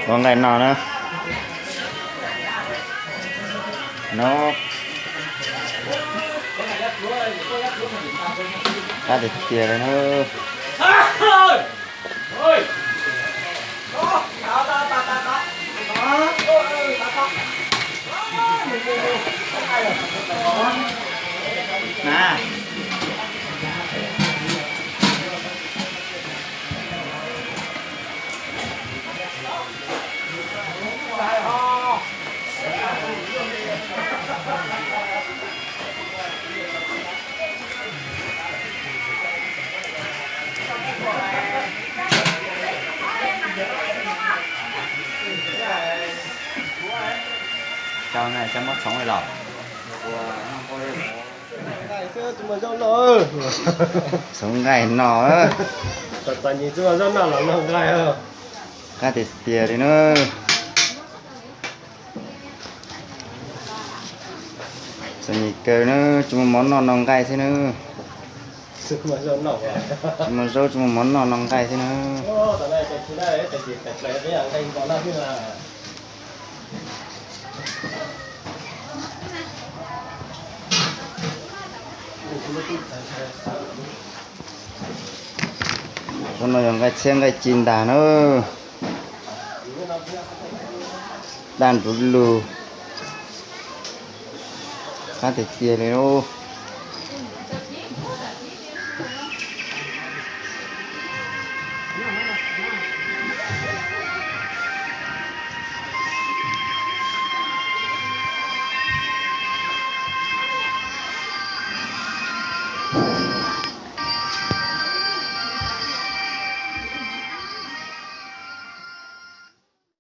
Ua nqaij no na. No, qab tiag tiag li na. Cov muab txhoov li los? Txhoov nqaij no. Qab tiag tiag li na. Txom nyem kawg na, tsuas muaj mov noj no nqaij xwb na. Tsuas muaj zaub, tsuas muaj mov noj no nqaij xwb na. Tus no yog nqaij txhiab nqaij ci ntag na. Daj nruv lug. Qab tiag tiag li lauj.